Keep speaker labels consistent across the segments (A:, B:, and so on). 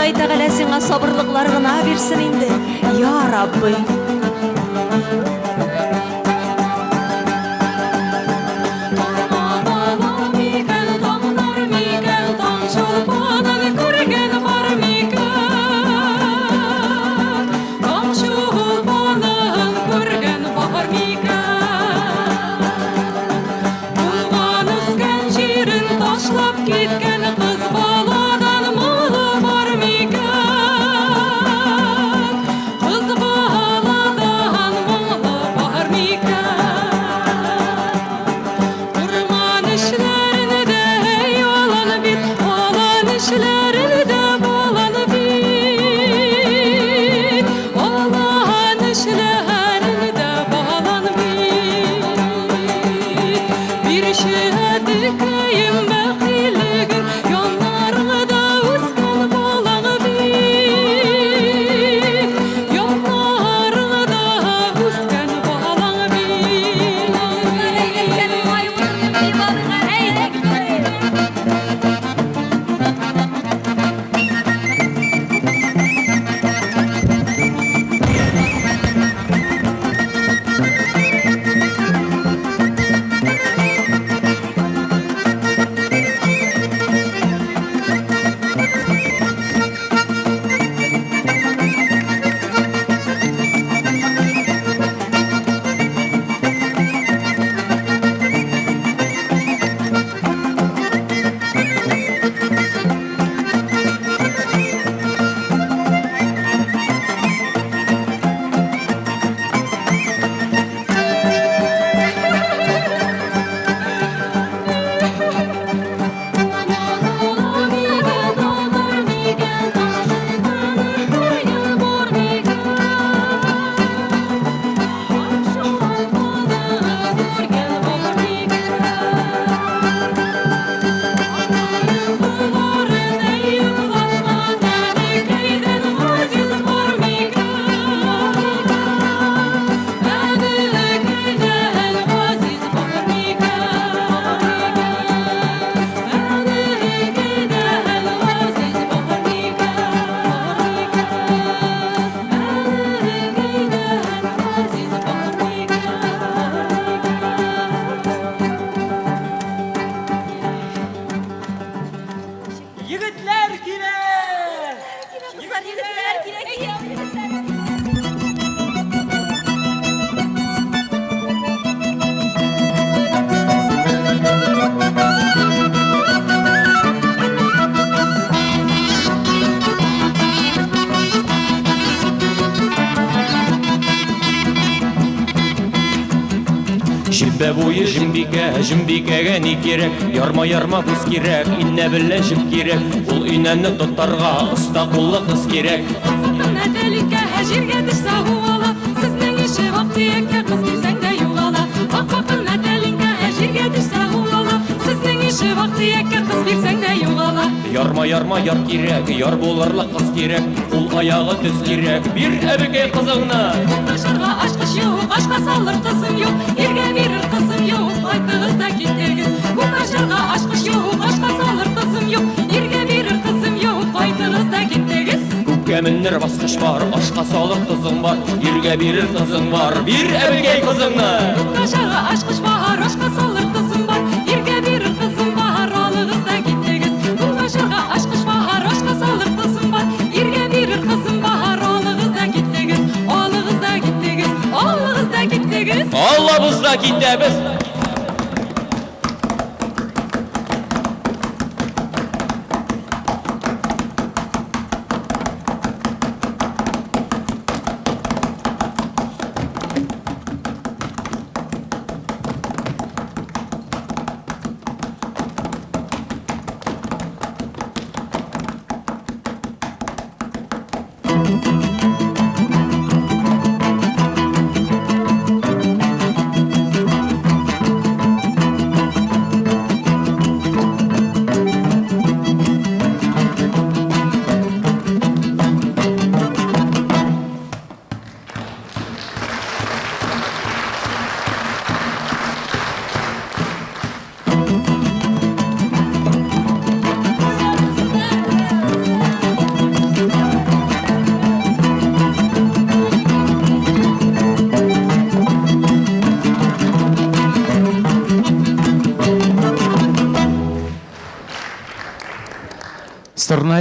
A: Ходай Тәгалә сиңа сабырлыклар гына бирсен инде, я Раббый.
B: Егетләр килә!
A: Кызлар, егетләр килә, кияү, егетләр.
C: Җөббә буе җембикә, җембикәгә ни кирәк? Ярма ярма бүз кирәк, иннә белән җеп кирәк. Ул инәне тотарга оста куллы кыз кирәк.
D: Кызыкына тәлинкә, җиргә төшсә уала. Сезнең ише вак-төяккә кыз бирсәң дә югала. Ак-акына тәлинкә, җиргә төшсә уала. Сезнең ише вак-төяккә кыз бирсәң дә югала.
C: Ярма ярма яр кирәк, яр булырлык кыз кирәк. Кул аягы төз кирәк, бир әбекәй кызыңны.
D: Ашарга ачкыч юк, ашка салыр тозым юк, иргә бирер кызым юк, кайтыгыз да китегез. Күк ашарга ачкыч юк, ашка салыр тозым юк, иргә бирер кызым юк, кайтыгыз да китегез.
C: Күккә менер баскыч бар, ашка салыр тозың бар, иргә бирер кызың бар, бир әбекәй кызыңны.
D: Күк ашарга ачкыч бар, ашка салыр тозым бар, иргә бирер кызым бар, алыгыз да китегез. Күк ашарга ачкыч бар, ашка салыр тозым бар, иргә бирер кызым бар, алыгыз да китегез. Алыгыз да китегез, алыгыз да китегез.
C: Аллабыз да китәбез.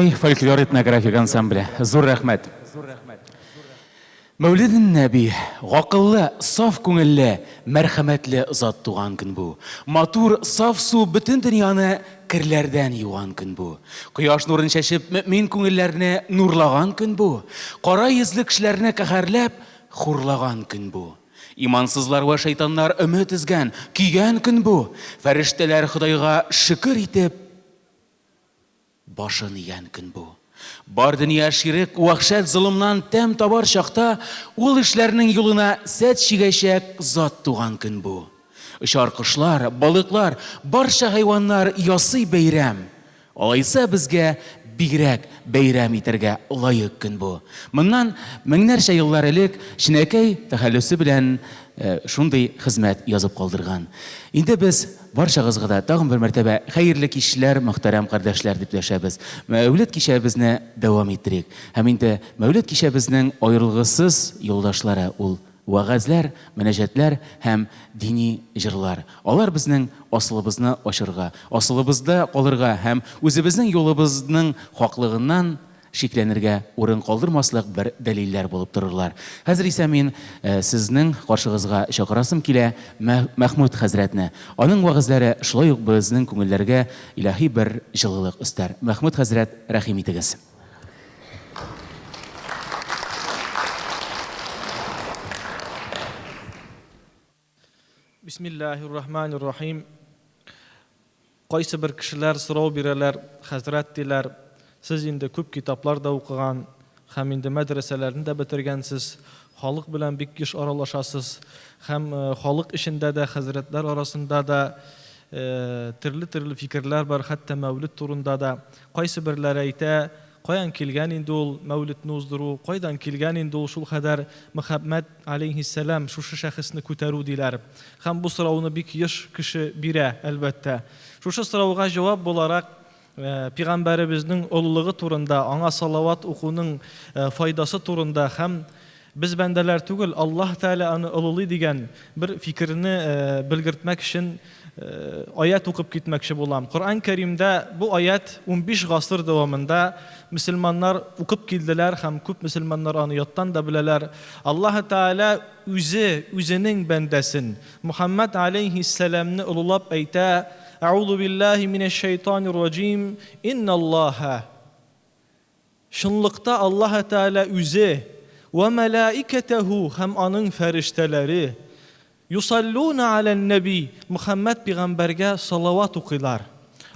E: Ченәкәй фольклор этнографик ансамбле. Зур рәхмәт. Мәүлиден Нәби, гакыллы, саф күңелле, мәрхәмәтле зат туган көн бу. Матур, саф су бөтен дөньяны керләрдән юган көн бу. Кояш нурын чәчеп, мөэмин күңелләрне нурлаган көн бу. Кара йөзле кешеләрне каһәрләп, хурлаган көн бу. Имансызлар вә шайтаннар өмет өзгән, көйгән көн бу. Фәрештәләр Ходайга шөкер итеп, Башын игән көн бу. Бар дөнья ширек, вәхшәт, золымнан тәм табар чакта, ул эшләрнең юлына сәт чигәчәк зат туган көн бу. Очар кошлар, балыклар, барча хайваннар ясый бәйрәм. Алайса безгә бигрәк бәйрәм итәргә лаек көн бу. Моннан меңнәрчә еллар элек Ченәкәй тәхәллүсе белән шундый хезмәт язып калдырган. Инде без Барчагызга да тагын бер мәртәбә хәерле кичләр, мөхтәрәм кардәшләр, дип дәшәбез. Мәүлет кичәбезне дәвам иттерик. Һәм инде Мәүлет кичәбезнең аерылгысыз юлдашлары ул вәгазьләр, мөнәҗәтләр һәм дини җырлар. Алар безнең асылыбызны ачырга, асылыбызда калырга һәм үзебезнең юлыбызның хаклыгыннан шикләнергә урын калдырмаслык бер дәлилләр булып торырлар. Хәзер исә мин сезнең каршыгызга чакырасым килә Мәхмүт хәзрәтне. Аның вәгазьләре шулай ук безнең күңелләргә илаһи бер җылылык өстәр. Мәхмүт хәзрәт, рәхим итегез.
F: Бисмиллаһир-рахманир-рахим. Кайсы бер кешеләр сорау бирәләр, хәзрәт диләр, сез инде күп китаплар да укыган һәм инде мәдрәсәләрне дә бетергәнсез, халык белән бик еш аралашасыз һәм халык эчендә дә, хәзрәтләр арасында да төрле-төрле фикерләр бар, хәтта мәүлед турында да. Кайсы берләре әйтә, каян килгән инде ул мәүледне уздыру, кайдан килгән инде ул шулкадәр Мөхәммәд Аләйһиссәлам, шушы шәхесне күтәрү, диләр. Һәм бу сорауны бик еш кеше бирә, әлбәттә. Шушы сорауга җавап буларак, Пигамбәребезнең олылыгы турында, аңа салават укуның файдасы турында һәм без бәндәләр түгел, Аллаһ Тәгалә аны олылый дигән бер фикерне белгертмәк өчен аять укып китмәкче булам. Коръән Кәримдә бу аять 15 гасыр дәвамында мөселманнар укып килделәр һәм күп мөселманнар аны яттан да беләләр. Аллаһы Тәгалә үзе үзенең бәндәсен, Мухаммад аләйһиссәламне олылап әйтә, Әгъузу биллаһи минәш-шәйтанир раҗим, Инналлаһа, Чынлыкта Аллаһы Тәгалә үзе, вә мәлаикәтәһү, һәм аның фәрештәләре, Юсаллуна алән-нәби, Мөхәммәд пигамбәргә салават укыйлар,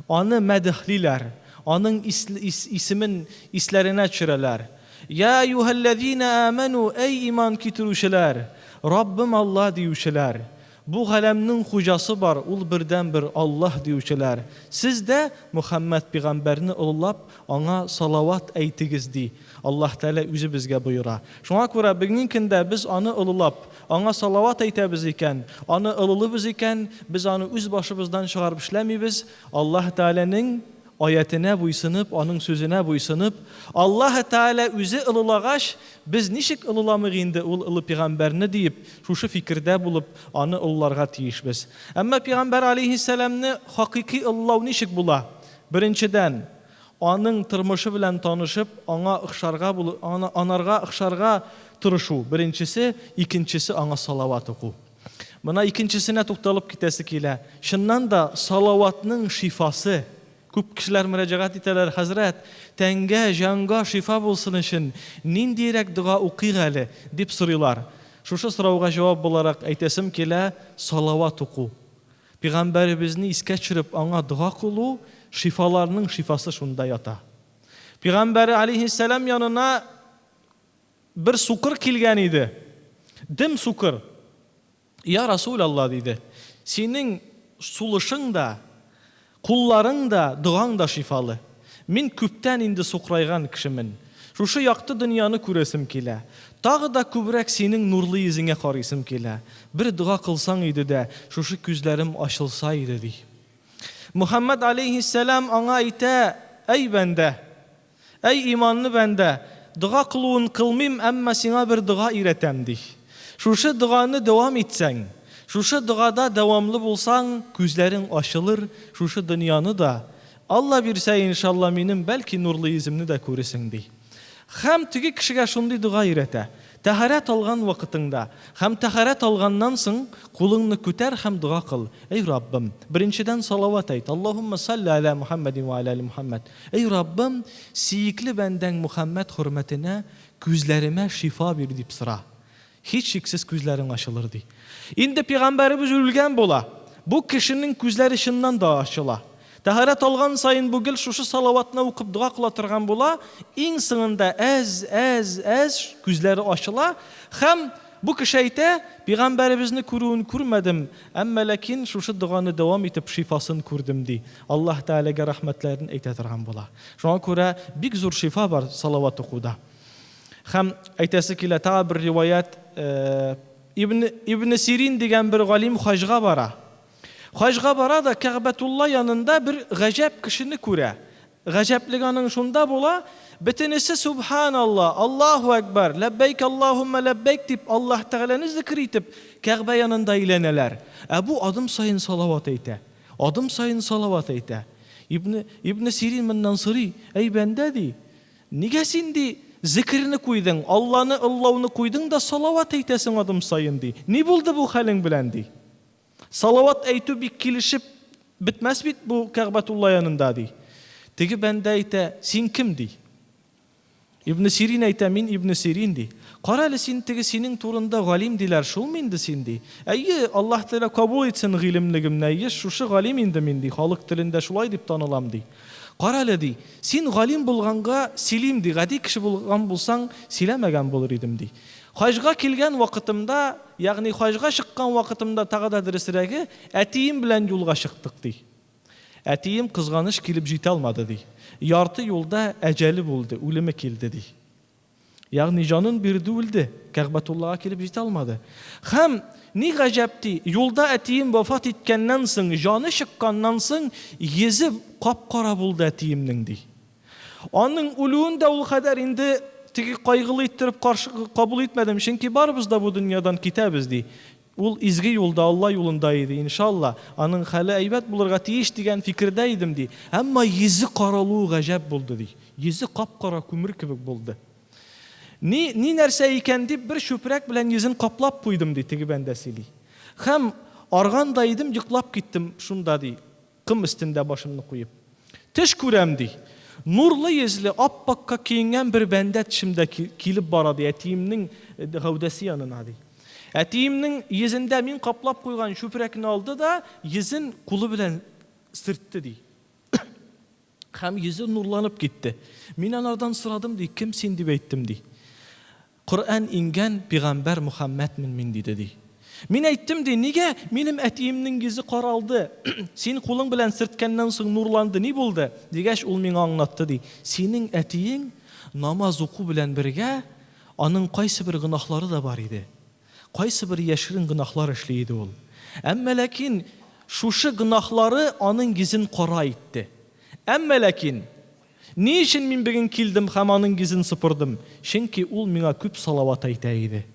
F: аны мәдехлиләр, аның исемен исләренә төшерәләр. Йа әйюһәлләзинә амәнү, әй иман китерүчеләр, Раббым Алла диючеләр, бу галәмнең хуҗасы бар, ул бердәнбер Аллаһ диючеләр, сез дә Мөхәммәд пигамбәрне олылап, аңа салават әйтегез, ди Аллаһ Тәгалә үзе безгә боера. Шуңа күрә бүгенге көндә без аны олылап, Аңа салават әйтәбез икән, Аны олылыйбыз икән, без аны үз башыбыздан чыгарып эшләмибез, Аллаһ Тәгаләнең аятенә буйсынып, Аның сүзенә буйсынып, Аллаһ Тәгалә үзе олылагач, без ничек олыламыйк инде ул олы пигамбәрне диеп, шушы фикердә булып, аны олыларга тиешбез. Әмма пигамбәр алейһиссәламне хакыйкый олылау ничек була? Беренчедән, Аның тормышы белән танышып, аңа охшарга булу, ана, анарга охшарга тырышу, беренчесе, икенчесе, аңа салават уку. Мына икенчесенә тукталып китәсе килә. Чыннан да, салаватның шифасы. Күп кешеләр мөрәҗәгать итәләр, хәзрәт, тәнгә, җанга шифа булсын өчен ниндиерәк дога укыйк әле, дип сорыйлар. Шушы сорауга җавап буларак әйтәсем килә, салават уку. Пигамбәребезне искә төшереп, аңа дога кылу, шифаларның шифасы шунда ята. Пигамбәре алейһиссәлам янына бер сукыр килгән иде. Дем сукыр. Я Расул Алла, диде. Синең сулышың да, кулларың да, догаң да шифалы. Мин күптән инде сукырайган кешемен. Шушы якты дөньяны күрәсем килә. Тагы да күбрәк синең нурлы йөзеңә карыйсым килә. Бер дога кылсаң иде дә, шушы күзләрем ачылса иде, ди. Мөхәммәд аләйһиссәлам аңа әйтә, Әй бәндә! Әй иманлы бәндә! Дога кылуын кылмыйм, әмма сиңа бер дога өйрәтәм, ди. Шушы доганы дәвам итсәң, шушы догада дәвамлы булсаң, күзләрең ачылыр, шушы дөньяны да, Алла бирсә, иншалла, минем, бәлки, нурлы йөземне дә күресең, ди. Һәм теге кешегә шундый дога өйрәтә, Тәһарәт алган вакытыңда һәм тәһарәт алганнан соң кулыңны күтәр һәм дога кыл, Әй Раббым! Беренчедән салават әйт, Аллаһуммә салли аля Мухәммәдин вә аля али Мухәммәд. Әй Раббым, сөекле бәндәң Мухәммәд хөрмәтенә күзләремә шифа бир, дип сора. Һичшиксез күзләрең ачылыр, ди. Инде пигамбәребез үлгән була. Бу кешенең күзләре чыннан да ачыла. Тәһарәт алган саен бу гел шушы салаватны укып дога кыла торган була, иң соңында әз, әз, әз күзләре ачыла һәм бу кеше әйтә, Пигамбәребезне күрүен күрмәдем, әмма ләкин шушы доганы дәвам итеп шифасын күрдем, ди. Аллаһ Тәгаләгә рәхмәтләрен әйтә торган була. Шуңа күрә бик зур шифа бар салават укуда. Һәм әйтәсе килә, тагы бер риваять, Ибн, Ибн Сирин дигән бер галим хаҗга бара. Хаҗга бара да Кәгъбәтулла янында бер гаҗәп кешене күрә. Гаҗәплек аның шунда була, бөтенесе Сүбхәналла, Аллаһу әкбәр, ләббәйк Аллаһуммә ләббәйк дип Аллаһ Тәгаләне зикер итеп, Кәгъбә янында әйләнәләр. Ә бу адым саен салават әйтә. Адым саен салават әйтә. Ибн, Ибн Сирин моннан сорый, Әй бәндә, ди, Нигә син, ди, зекерне куйдың, Алланы оллауны куйдың да салават әйтәсең адым саен, ди. Ни булды бу хәлең белән, ди. Салават әйтү бик килешеп бетмәс бит бу Кәгъбәтулла янында, ди. Теге бәндә әйтә, син кем, ди. Ибне Сирин әйтә, мин Ибне Сирин, ди. Кара әле син теге синең турында галим диләр, шулмы инде син, ди. Әйе, Аллаһ Тәгалә кабул итсен гыйлемлегемне, әйе, шушы галим инде мин, ди, халык телендә шулай дип танылам, ди. Карале, ди, син галим булганга сөйлим, ди, гади кеше булган булсаң, сөйләмәгән булыр идем, ди. Хаҗга килгән вакытымда, ягъни хаҗга чыккан вакытымда, тагы да дөресрәге, әтием белән юлга чыктык, ди. Әтием, кызганыч, килеп җитә алмады, ди. Ярты юлда әҗәле булды, үлеме килде, ди. Ягъни җанын бирде, үлде. Кәгъбәтуллага килеп җитә алмады. Һәм, ни гаҗәп ди, юлда әтием вафат иткәннән соң, җаны чыкканнан соң, йөзе кап-кара булды әтиемнең, ди. Аның үлүен дә ул кадәр инде теге кайгылы иттереп каршы кабул итмәдем, чөнки барыбыз да бу дөньядан китәбез, ди. Ул изге юлда, Алла юлында иде, иншалла, аның хәле әйбәт булырга тиеш дигән фикердә идем, ди. Әмма йөзе каралуы гаҗәп булды, ди. Йөзе кап-кара күмер кебек булды. Ни, ни нәрсә икән дип, бер чүпрәк белән йөзен каплап куйдым, ди, теге бәндә сөйли. Һәм арган да идем, йоклап киттем шунда, ди. Ком өстендә башымны куеп. Төш күрәм, ди. Нурлы йөзле, ап-акка киенгән бер бәндә төшемдә килеп бара, ди, әтиемнең гәүдәсе янына, ди. Әтиемнең йөзендә мин каплап куйган чүпрәкне алды да, йөзен кулы белән сөртте, ди. Һәм йөзе нурланып китте. Мин анардан сорадым, ди, кем син, дип әйттем, ди. Коръән иңгән пигамбәр Мөхәммәдмен мин, диде, ди. Мин әйттем, ди, нигә минем әтиемнең йөзе каралды, син кулың белән сөрткәннән соң нурланды, ни булды? Дигәч, ул миңа аңлатты, ди, синең әтиең намаз уку белән бергә аның кайсыбер гөнаһлары да бар иде. Кайсыбер яшерен гөнаһлар эшли иде ул. Әмма ләкин шушы гөнаһлары аның йөзен кара итте. Әмма ләкин Ни өчен мин бүген килдем һәм аның йөзен сыпырдым? Чөнки ул миңа күп салават әйтә иде.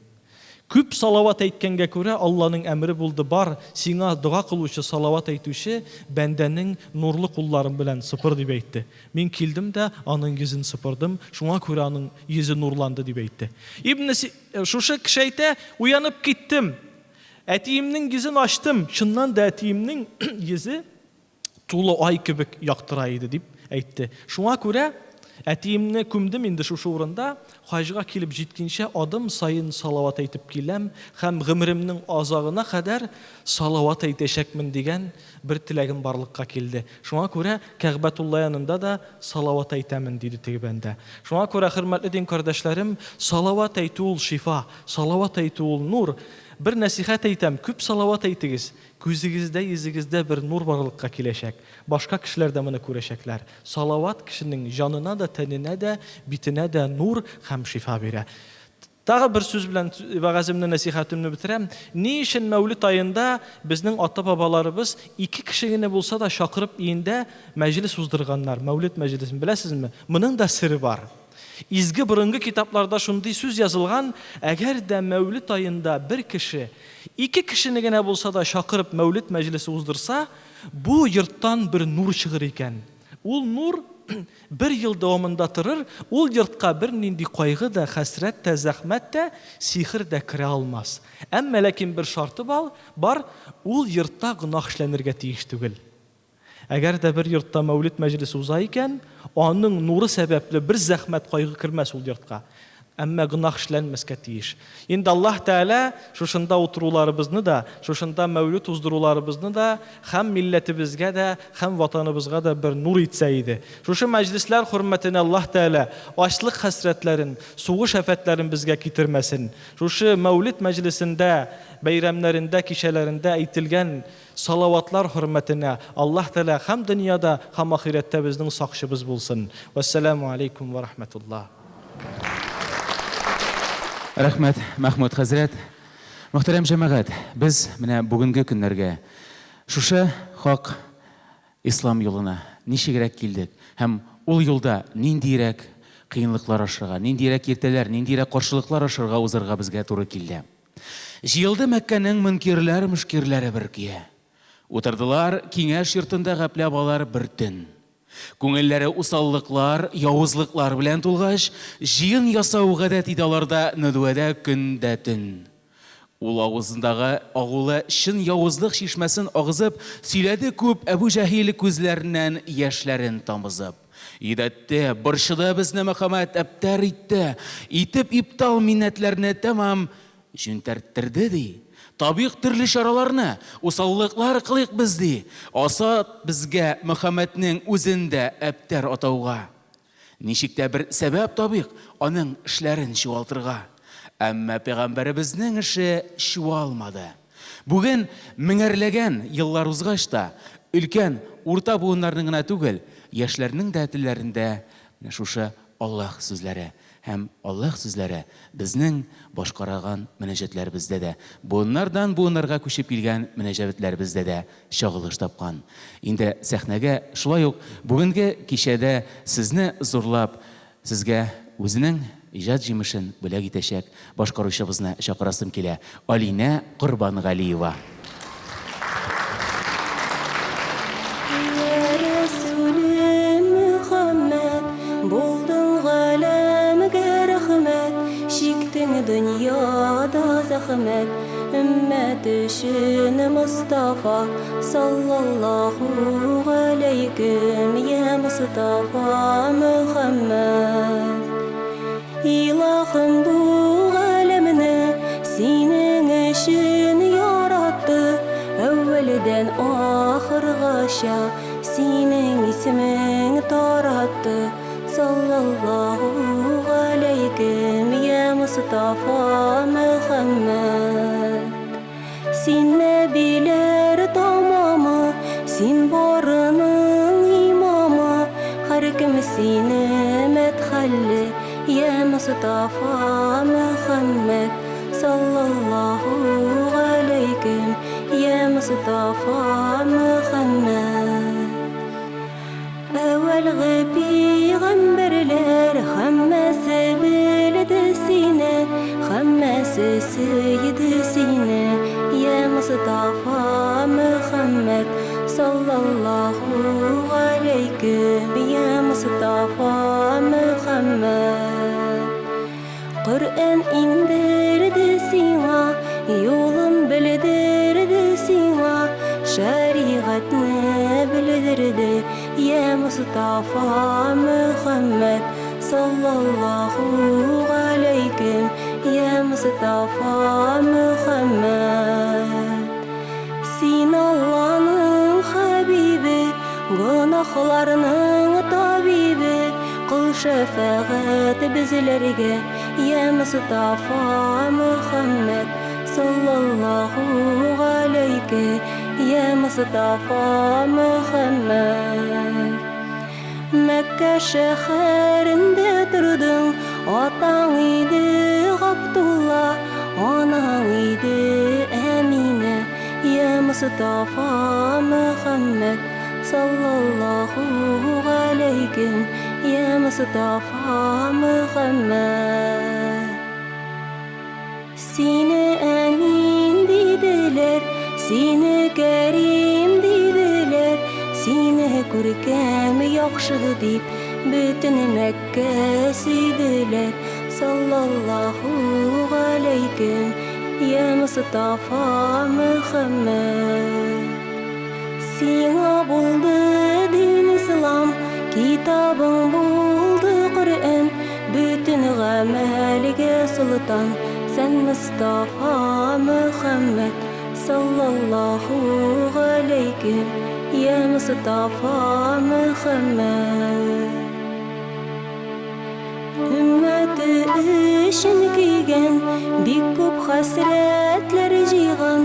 F: Күп салават әйткәнгә күрә, Алланың әмере булды, бар, сиңа дога кылучы, салават әйтүче бәндәнең нурлы кулларым белән сыпыр, дип әйтте. Мин килдем дә аның йөзен сыпырдым, шуңа күрә аның йөзе нурланды, дип әйтте. Ибне Си, шушы кеше әйтә, уянып киттем. Әтиемнең йөзен ачтым, чыннан да әтиемнең йөзе тулы ай кебек яктыра иде, дип әйтте. Шуңа күрә әтиемне күмдем инде шушы урында, хаҗга килеп җиткенчә адым саен салават әйтеп киләм һәм гомеремнең азагына кадәр салават әйтәчәкмен дигән бер теләгем барлыкка килде. Шуңа күрә Кәгъбәтулла янында да салават әйтәмен, диде теге бәндә. Шуңа күрә, хөрмәтле дин кардәшләрем, салават әйтү ул шифа, салават әйтү ул нур. Бер нәсыйхәт әйтәм, күп салават әйтегез, Күзегездә, йөзегездә бер нур барлыкка киләчәк. Башка кешеләр дә моны күрәчәкләр. Салават кешенең җанына да, тәненә дә, битенә дә нур һәм шифа бирә. Тагы бер сүз белән вәгаземне, нәсыйхәтемне бетерәм. Ни өчен Мәүлид аенда безнең ата-бабаларыбыз ике кеше генә булса да чакырып өендә мәҗлес уздырганнар, Мәүлид мәҗлесен, беләсезме? Моның да сере бар. Изге борынгы китапларда шундый сүз язылган, әгәр дә Мәүлид аенда бер кеше ике кешене генә булса да чакырып Мәүлид мәҗлесе уздырса, бу йорттан бер нур чыгыр икән. Ул нур бер ел дәвамында торыр, ул йортка бернинди кайгы да, хәсрәт тә, зәхмәт тә, сихер дә керә алмас. Әмма ләкин бер шарты бар, ул йортта гөнаһ эшләнергә тиеш түгел. Әгәр дә бер йортта мәүлид мәҗлесе уза икән, аның нуры сәбәпле бер зәхмәт, кайгы кермәс ул йортка. Әмма гөнаһ эшләнмәскә тиеш. Инде Аллаһ Тәгалә шушында утыруларыбызны да, шушында мәүлид уздыруларыбызны да һәм милләтебезгә дә, һәм Ватаныбызга да бер нур итсә иде. Шушы мәҗлесләр хөрмәтенә Аллаһ Тәгалә ачлык хәсрәтләрен, сугыш афәтләрен безгә китермәсен. Шушы мәүлид мәҗлесендә, бәйрәмнәрендә, кичәләрендә әйтелгән Салаватлар хөрмәтенә Аллаһ Тәгалә һәм дөньяда, һәм ахирәттә безнең сакчыбыз булсын. Вәссәламү алейкум вә рахмәтуллаһ.
E: Рәхмәт, Мәхмүт хәзрәт. Мөхтәрәм җәмәгать, без менә бүгенге көннәргә шушы хак ислам юлына ничегрәк килдек һәм ул юлда ниндиерәк кыенлыклар ашырга, ниндиерәк киртәләр, ниндиерәк каршылыклар ашырга узарга безгә туры килде. Җыелды Мәккәнең мөнкирләр-мөшкирләре бер көя. Утырдылар киңәш йортында гәпләп алар бер төн. Күңелләре усаллыклар, явызлыклар белән тулгач, җыен ясау гадәт иде аларда Нөдүәдә көн дә төн. Ул авызындагы агулы чын явызлык чишмәсен агызып, сөйләде күп Әбү Җәһил күзләреннән яшьләрен тамызып. Йөдәтте, борчыды безне Мөхәммәд, әбтәр итте, итеп ибтал миннәтләрне тәмам җүнтәрттерде, ди. Табыйк төрле чараларны, усаллыклар кылыйк без, ди. Асат безгә Мөхәммәднең үзен дә әбтәр атауга. Ничек тә бер сәбәп табыйк аның эшләрен чуалтырга. Әмма пәйгамбәребезнең эше чуалмады. Бүген, меңәрләгән еллар узгач та, өлкән, урта буыннарның гына түгел, яшьләрнең дә телләрендә менә шушы Аллаһ сүзләре һәм Аллаһ сүзләре безнең башкараган мөнәҗәтләребездә дә, буыннардан буыннарга күчеп килгән мөнәҗәтләребездә дә чагылыш тапкан. Инде сәхнәгә шулай ук бүгенге кичәдә сезне зурлап, сезгә үзенең иҗат җимешен бүләк итәчәк башкаручыбызны чакырасым килә, Алинә Корбангалиева.
A: Йә Рәсүлем Мөхәммәд, булдың галәмгә рәхмәт, чиктең дөньяда зәхмәт, Өммәт өчен Мостафа, Саллаллаһу галәйкем, йә Мостафа Мөхәммәд. Илаһым бу галәмне синең өчен яратты, Әүвәлдән ахыргача синең исемең таратты. Саллаллаһу галәйкем, йә Мостафа Мөхәммәд. Син нәбиләр тамамы, син барының имамы, Һәркем сине мәдхәлли, йә Мостафа Мөхәммәд. Саллаллаһу галәйкем, йә Мостафа Мөхәммәд. Әүвәлге пигамбәрләр һәммәсе белде сине, һәммәсе сөйде сине, йә Мостафа Мөхәммәд, саллаллаһу галәйкем, йә Мостафа Мөхәммәд. Коръән иңдерде сиңа, юлын белдерде сиңа, шәригатьне белдерде, йә Мостафа Мөхәммәд, саллаллаһу галәйкем, йә Мостафа Мөхәммәд. Син Алланың хәбибе, гөнаһларның табибе, кыл шәфәгать безләргә, йә Мостафа Мөхәммәд, саллаллаһу галәйке, йә Мостафа Мөхәммәд. Мәккә шәһәрендә тордың, атаң иде Габдулла, анаң иде Әминә, йә Мостафа Мөхәммәд, саллаллаһу галәйкем, йә Мостафа Мөхәммәд. Сине Әмин диделәр, сине Кәрим диделәр, сине күркәм, яхшы. Бөтен Мәккә сөйделәр. Саллаллаһу галәйкем, йа Мостафа Мөхәммәд. Сиңа булды дин ислам, китабың булды Коръән, Бөтен гамәлгә солтан, сән Мостафа Мөхәммәд. Саллаллаһу галәйкем, йа Мостафа Мөхәммәд. Өммәте өчен көйгән, бик күп хәсрәтләр җыйган,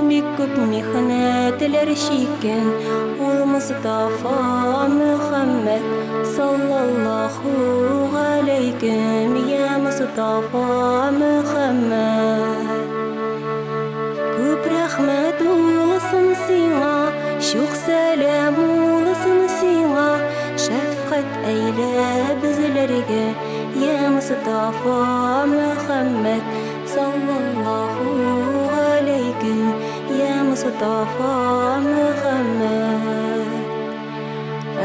A: бик күп михнәтләр чиккән ул Мостафа Мөхәммәд. Саллаллаһу галәйкем, йа Мостафа Мөхәммәд. Күп рәхмәт улсын сиңа, Чук сәлам улсын сиңа, Шәфкать әйлә безләргә, Йа Мостафа Мөхәммәд, Саллаллаһу галәйкем, Йа Мостафа Мөхәммәд.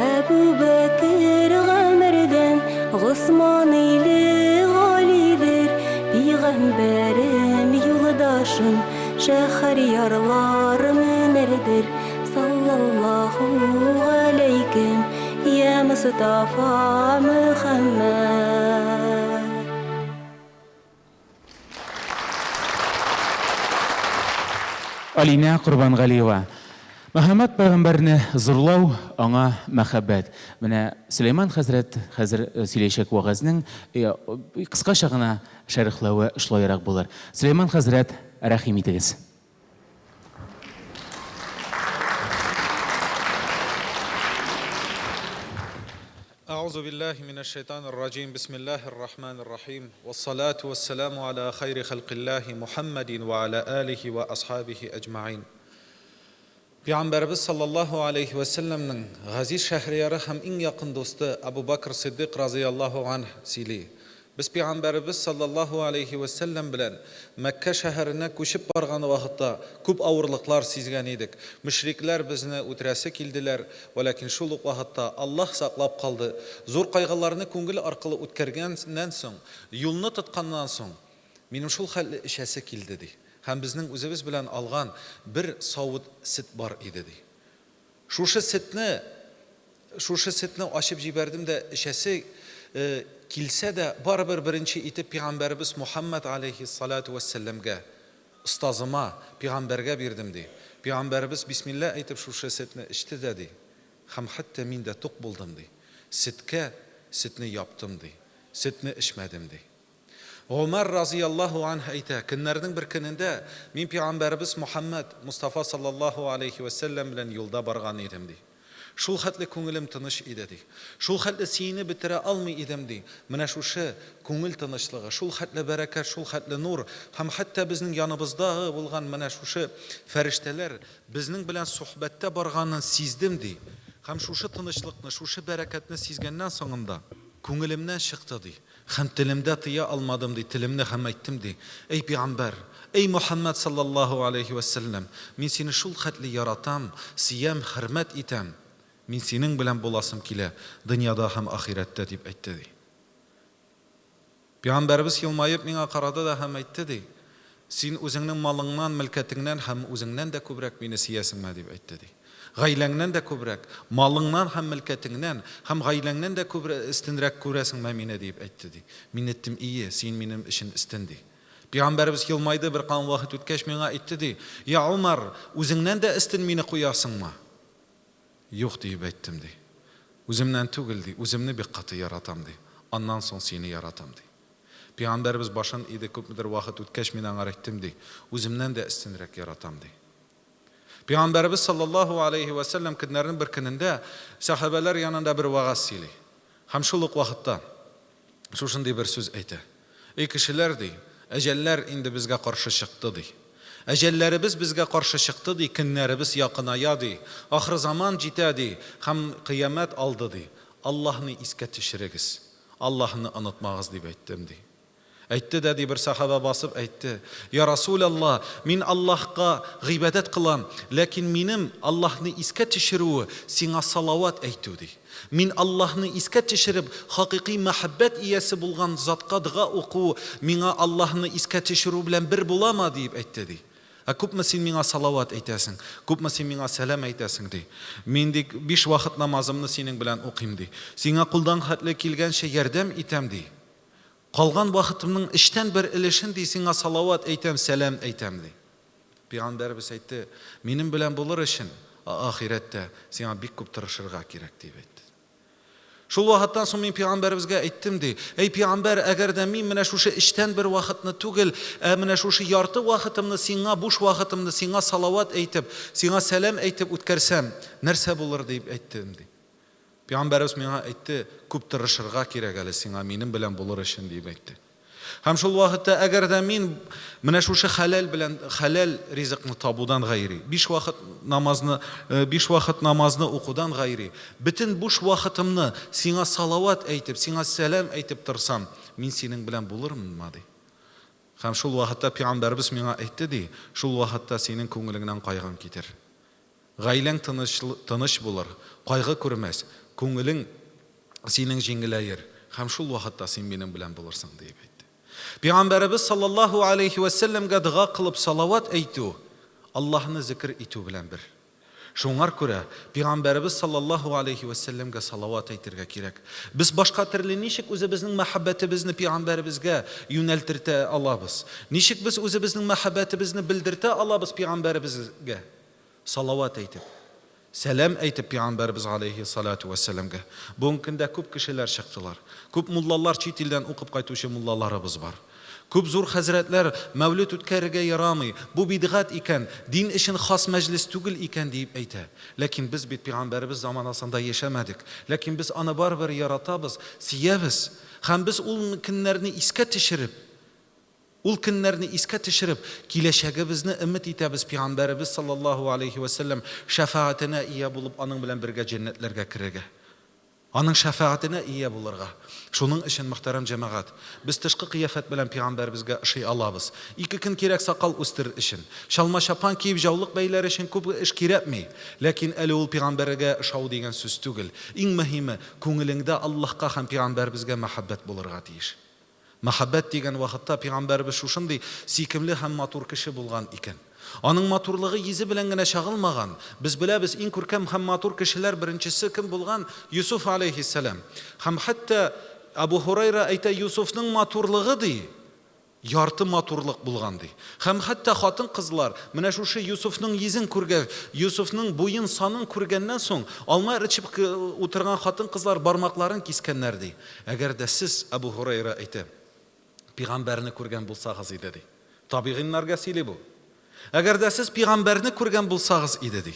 A: Әбү Бәкер Гомәрдән, Госман иле Галидер, Пигамбәрем юлдашым, Шәһәрьярлар менәрдер. Саллаллаһу галәйкем, йа Мостафа Мөхәммәд.
E: Алинә Корбангалиева. Мөхәммәд пәйгамбәрне зурлау, аңа мәхәббәт. Менә Сөләйман хәзрәт хәзер сөйләячәк вәгазьнең кыскача гына шәрехләве шулайрак булыр. Сөләйман хәзрәт, рәхим итегез.
G: أعوذ بالله من الشيطان الرجيم بسم الله الرحمن الرحيم والصلاة والسلام على خير خلق الله محمد وعلى آله وأصحابه أجمعين Пәйгамбәребез саллаллаһу алейһи вә сәлләмнең газиз шәһрияры һәм иң якын дусты Әбу Бәкр Сиддыйк разыяллаһу анһ сөйли, Без Пәйгамбәребез саллаллаһу алейһи вә сәлләм белән Мәккә шәһәренә күчеп барган вакытта күп авырлыклар сизгән идек. Мөшрикләр безне үтерәсе килделәр, вәләкин шул ук вакытта Аллаһ саклап калды. Зур кайгыларны күңел аркылы үткәргәннән соң, юлны тотканнан соң, минем шул хәтле эчәсе килде, ди. Һәм безнең үзебез белән алган бер савыт сөт бар иде, ди. Шушы сөтне, шушы сөтне ачып җибәрдем дә, эчәсе килсә дә, барыбер беренче итеп пигамбәребез Мухәммәд галәйһиссалату вәссәламгә, остазыма, пигамбәргә бирдем, ди. Пигамбәребез бисмилла әйтеп шушы сөтне эчте дә, ди, һәм хәтта мин дә тук булдым, ди. Сөткә сөтне яптым, ди. Сөтне эчмәдем, ди. Гомәр разыяллаһу анһ әйтә, Көннәрнең бер көнендә мин пәйгамбәребез Мухәммәд Мостафа саллаллаһу аләйһи вә сәлләм белән юлда барган идем, ди. Шул хәтле күңелем тыныч иде, ди. Шул хәтле сөенеп бетерә алмый идем, ди. Менә шушы күңел тынычлыгы, шул хәтле бәрәкәт, шул хәтле нур һәм хәтта безнең яныбыздагы булган менә шушы фәрештәләр безнең белән сохбәттә барганын сиздем, ди. Һәм шушы тынычлыкны, шушы бәрәкәтне сизгәннән соңында күңелемнән чыкты, ди. Һәм телемдә тыя алмадым, ди, телемне һәм әйттем, ди, Әй пигамбәр, әй Мөхәммәд саллаллаһу галәйһи вә сәлләм, мин сине шул хәтле яратам, сөям, хөрмәт итәм, мин синең белән буласым килә, дөньяда һәм ахирәттә, дип әйтте, ди. Пигамбәребез елмаеп миңа карады да һәм әйтте, ди, Син үзеңнең малыңнан, мөлкәтеңнән һәм үзеңнән дә күбрәк мине сөясеңме? дип әйтте, ди. Гаиләңнән дә күбрәк, малыңнан һәм мөлкәтеңнән, һәм гаиләңнән дә күбрә өстенрәк күрәсеңме мине? диеп әйтте, ди. Мин әйттем, Ие, син минем өчен өстен, ди. Пәйгамбәребез елмайды, беркавым вакыт үткәч, миңа әйтте, ди, Я Умар, үзеңнән дә өстен мине куясыңмы? Юк, диеп әйттем, ди. Үземнән түгел, ди, үземне бик каты яратам, ди, аннан соң сине яратам, ди. Пәйгамбәребез башын иде, күпмедер вакыт үткәч, мин аңар әйттем, ди, Үземнән дә өстенрәк яратам, ди. Пәйгамбәребез саллаллаһу алейһи вә сәлләм көннәрнең бер көнендә сәхабәләр янында бер вәгазь сөйли. Һәм шул ук вакытта шушындый бер сүз әйтә. Эй кешеләр, ди, әҗәлләр инде безгә каршы чыкты, ди. Әҗәлләребез безгә каршы чыкты, ди, көннәребез якыная, ди, ахырзаман җитә, ди, һәм кыямәт алды, ди. Аллаһны искә төшерегез, Аллаһны онытмагыз, дип әйттем, ди. Әйтте дә, ди, бер сахаба басып әйтте, Я Расуләллаһ, мин Аллаһка гыйбадәт кылам, ләкин минем Аллаһны искә төшерүе сиңа салават әйтү, ди. Мин Аллаһны искә төшереп, хакыйкый мәхәббәт иясе булган затка дога уку миңа Аллаһны искә төшерү белән бер буламы, диеп әйтте, ди. Ә күпме син миңа салават әйтәсең, күпме син миңа сәлам әйтәсең, ди. Мин, ди, биш вакыт намазымны синең белән укыйм, ди. Сиңа кулдан хәтле килгәнчә ярдәм итәм, ди. Калган вакытымның өчтән бер өлешен, ди, сиңа салават әйтәм, сәлам әйтәм, ди. Пәйгамбәребез әйтте, Минем белән булыр өчен, ахирәттә, сиңа бик күп тырышырга кирәк, дип әйтте. Шул вакыттан соң мин пәйгамбәребезгә әйттем, ди, Әй пәйгамбәр, әгәр дә мин менә шушы өчтән бер вакытны түгел, ә менә шушы ярты вакытымны сиңа, буш вакытымны сиңа салават әйтеп, сиңа сәлам әйтеп үткәрсәм, нәрсә булыр, дип әйттем, ди. Пәйгамбәребез миңа әйтте, күп тырышырга кирәк әле сиңа минем белән булыр өчен, диеп әйтте. Һәм шул вакытта, әгәр дә мин менә шушы хәләл белән хәләл ризыкны табудан гайри, биш вакыт намазны, биш вакыт намазны укудан гайри, бөтен буш вакытымны сиңа салават әйтеп, сиңа сәлам әйтеп торсам, мин синең белән булырмынмы, ди. Һәм шул вакытта пәйгамбәребез миңа әйтте, ди, шул вакытта синең күңелеңнән кайгың китер. Гаиләң тыныч, тыныч булыр, кайгы күрмәс, күңелең синең җиңеләер һәм шул вакытта син минем белән булырсың, диеп әйтте. Пәйгамбәребез саллаллаһу алейһи вә сәлләмгә дога кылып салават әйтү, Аллаһны зикер итү белән бер. Шуңар күрә Пәйгамбәребез саллаллаһу алейһи вә сәлләмгә салават әйтергә кирәк. Без башка төрле ничек үзебезнең мәхәббәтебезне Пәйгамбәребезгә юнәлтертә алабыз? Ничек без үзебезнең мәхәббәтебезне белдертә алабыз Пәйгамбәребезгә? Салават әйтеп, сәлам әйтеп пәйгамбәребез галәйһи салату вәссәламгә. Бүгенге көндә күп кешеләр чыктылар. Күп муллалар, чит илдән укып кайтучы муллаларыбыз бар. Күп зур хәзрәтләр мәүлид үткәрергә ярамый, бу бидгать икән, дин өчен хас мәҗлес түгел икән диеп әйтә. Ләкин без бит пәйгамбәребез заманасында яшәмәдек. Ләкин без аны барыбер яратабыз, сөябез. Һәм без ул көннәрне искә төшереп, Ул көннәрне искә төшереп, киләчәгебезне өмет итәбез, Пәйгамбәребез саллаллаһу алейһи вә сәлләм шәфәгатенә ия булып, аның белән бергә җәннәтләргә керергә. Аның шәфәгатенә ия булырга. Шуның өчен, мөхтәрәм җәмәгать, без тышкы кыяфәт белән Пәйгамбәребезгә ошый алабыз. Ике көн кирәк сакал үстерер өчен. Чалма-чапан киеп, җаулык бәйләр өчен күп эш кирәкми. Ләкин әле ул Пәйгамбәргә ошау дигән сүз түгел. Иң мөһиме, күңелеңдә Аллаһка һәм Пәйгамбәребезгә мәхәббәт булырга тиеш. Мәхәббәт дигән вакытта пәйгамбәребез шушындый сөйкемле һәм матур кеше булган икән. Аның матурлыгы йөзе белән генә чагылмаган. Без беләбез, иң күркәм һәм матур кешеләр беренчесе кем булган? Йосыф аләйһиссәлам. Һәм хәтта Әбу Һурайра әйтә, Йосыфның матурлыгы, ди, ярты матурлык булган, ди. Һәм хәтта хатын-кызлар менә шушы Йосыфның йөзен күргәч, Йосыфның буен-санын күргәннән соң, алма эчеп утырган хатын-кызлар бармакларын кискәннәр, ди. Әгәр дә сез, Әбу Һурәйра әйтә, пигамбәрне күргән булсагыз иде, ди. Табигыйннарга сөйли бу. Әгәр дә сез пигамбәрне күргән булсагыз иде, ди.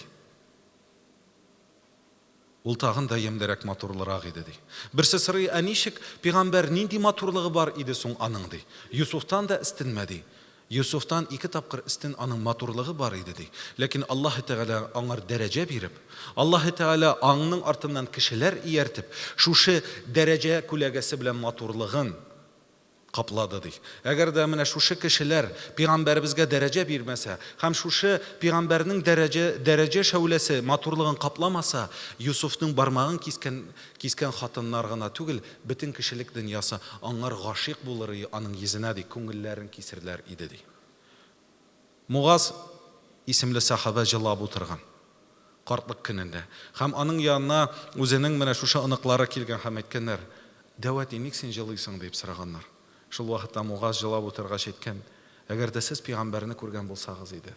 G: Ул тагын да ямьлерәк, матурлырак иде, ди. Берсе сорый, ә ничек пигамбәр, нинди матурлыгы бар иде соң аның, ди. Юсуфтан да өстенме, ди. Йосыфтан ике тапкыр өстен аның матурлыгы бар иде, ди. Ләкин Аллаһы Тәгалә аңар дәрәҗә биреп, Аллаһы Тәгалә аңның артыннан кешеләр ияртеп, шушы дәрәҗә күләгәсе белән матурлыгын каплады, ди. Әгәр дә менә шушы кешеләр пигамбәребезгә дәрәҗә бирмәсә һәм шушы пигамбәрнең дәрәҗә, дәрәҗә шәүләсе матурлыгын капламаса, Йосыфның бармагын кискән, кискән хатыннар гына түгел, Бөтен кешелек дөньясы аңар гашыйк булыр и, аның йөзенә, ди, күңелләрен кисерләр иде, ди. Мугаз исемле сәхабә җылап утырган. Картлык көнендә. Һәм аның янына үзенең менә шушы оныклары килгән һәм әйткәннәр, Дәү әти, ник син җылыйсың? диеп сораганнар. Шул вакытта Мугаз җылап утыргач әйткән, Әгәр дә сез пигамбәрне күргән булсагыз иде.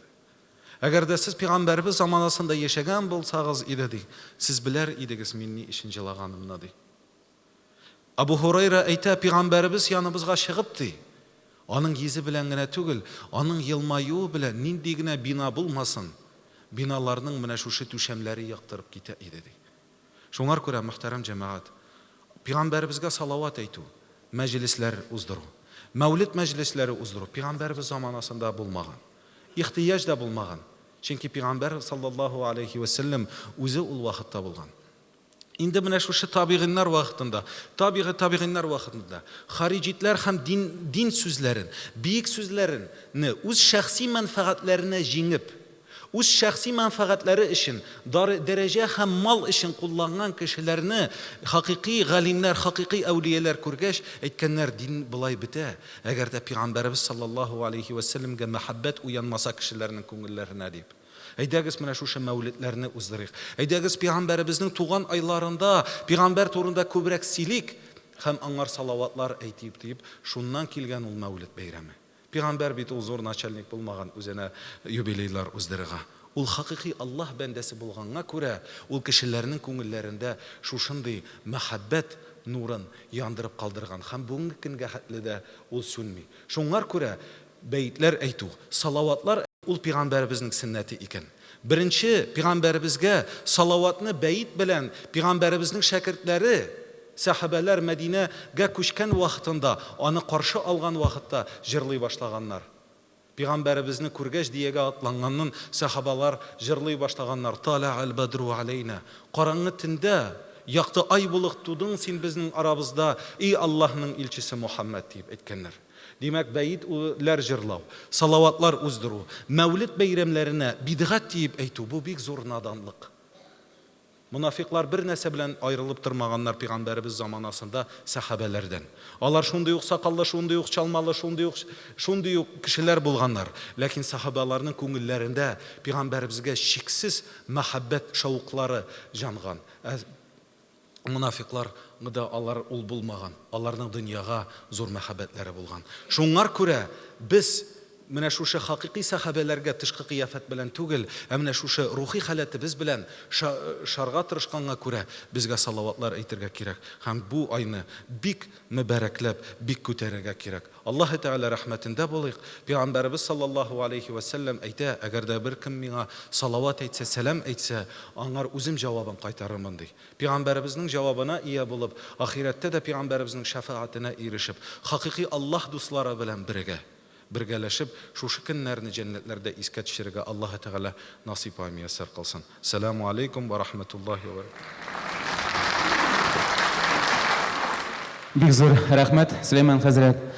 G: Әгәр дә сез пигамбәребез заманасында яшәгән булсагыз иде, ди, сез беләр идегез мин ни өчен җылаганымны, ди. Абу Һурайра әйтә, Пигамбәребез яныбызга чыгып, ди, аның йөзе белән генә түгел, аның елмаюы белән нинди генә бина булмасын, биналарның менә шушы түшәмнәре яктырып китә иде, ди. Шуңар күрә, мөхтәрәм җәмәгать, Пигамбәребезгә салават әйтү, мәҗлесләр уздыру, мәүлид мәҗлесләре уздыру Пигамбәребез заманасында булмаган. Ихтыяҗ да булмаган. Чөнки Пигамбәр саллаллаһу алейһи вә сәлләм үзе ул вакытта булган. Инде менә шушы табигыйннар вакытында, табигый табигыйннар вакытында хариҗитләр һәм дин, дин сүзләрен, биек сүзләрен не үз шәхси мәнфәгатьләренә җиңеп, үз шәхси мәнфәгатьләре өчен, дар, дәрәҗә һәм мал өчен кулланган кешеләрне хакыйкый галимнәр, хакыйкый әүлияләр күргәч, әйткәннәр, дин болай бетә, әгәр дә пигамбәребез саллаллаһу алейһи вә сәлләмгә мәхәббәт уянмаса кешеләрнең күңелләренә, дип. Әйдәгез, менә шушы мәүледләрне уздырыйк. Әйдәгез, пигамбәребезнең туган айларында пигамбәр турында күбрәк сөйлик һәм аңар салаватлар әйтик, дип, шуннан килгән ул Мәүлед бәйрәме. Пигамбәр бит ул зур начальник булмаган үзенә юбилейлар уздырырга. Ул хакыйкый Аллаһ бәндәсе булганга күрә, ул кешеләрнең күңелләрендә шушындый мәхәббәт нурын яндырып калдырган һәм бүгенге көнгә хәтле дә ул сүнми. Шуңар күрә Бәетләр әйтү, салаватлар ул пигамбәребезнең сөннәте икән. Беренче пигамбәребезгә салаватны бәет белән пигамбәребезнең шәкертләре, сәхабәләр Мәдинә гә күчкән вакытында, аны каршы алган вакытта җырлый башлаганнар. Пигамбәребезне күргәч диягә атланганнын сәхабалар җырлый башлаганнар, Таләгәл бәдрү аләйнә. Караңгы төндә якты ай булып тудың син безнең арабызда, ий Аллаһның илчесе Мухәммәд, диеп әйткәннәр. Димәк, бәет ләр җырлау, салаватлар уздыру, Мәүлед бәйрәмнәренә бидгать диеп әйтү, бу бик зур наданлык. Монафикълар бер нәрсә белән аерылып тормаганнар пигамбәребез заманасында сәхабәләрдән. Алар шундый ук сакаллы, шундый ук чалмалы, шундый ук шундый ук кешеләр булганнар. Ләкин сәхабәларның күңелләрендә пигамбәребезгә чиксез мәхәббәт шәүкълары җанган. Ә Монафикълар да алар ул булмаган, аларның дөньяга зур мәхәббәтләре булган. Шуңар күрә без менә шушы хакыйкый сәхабәләргә тышкы кыяфәт белән түгел, ә менә шушы рухи халәтебез белән шарга тырышканга күрә безгә салаватлар әйтергә кирәк һәм бу айны бик мөбарәкләп, бик күтәрергә кирәк. Аллаһы Тәгалә рәхмәтендә булыйк. Пәйгамбәребез саллаллаһу алейһи вә сәлләм әйтә, Әгәр дә беркем миңа салават әйтсә, сәлам әйтсә, аңар үзем җавабын кайтарырмын, ди. Пәйгамбәребезнең җавабына ия булып, ахирәттә дә пәйгамбәребезнең шәфәгатенә ирешеп, хакыйкый Аллаһ дуслары белән бергә, бергәләшеп, шушы көннәрне җәннәтләрдә искә төшерергә Аллаһы Тәгалә насыйп вә мияссәр кылсын. Сәламү алейкум вә рахмәтуллаһи вә бәрәкәтүһ.
E: Бик зур рәхмәт, Сөләйман хәзрәт.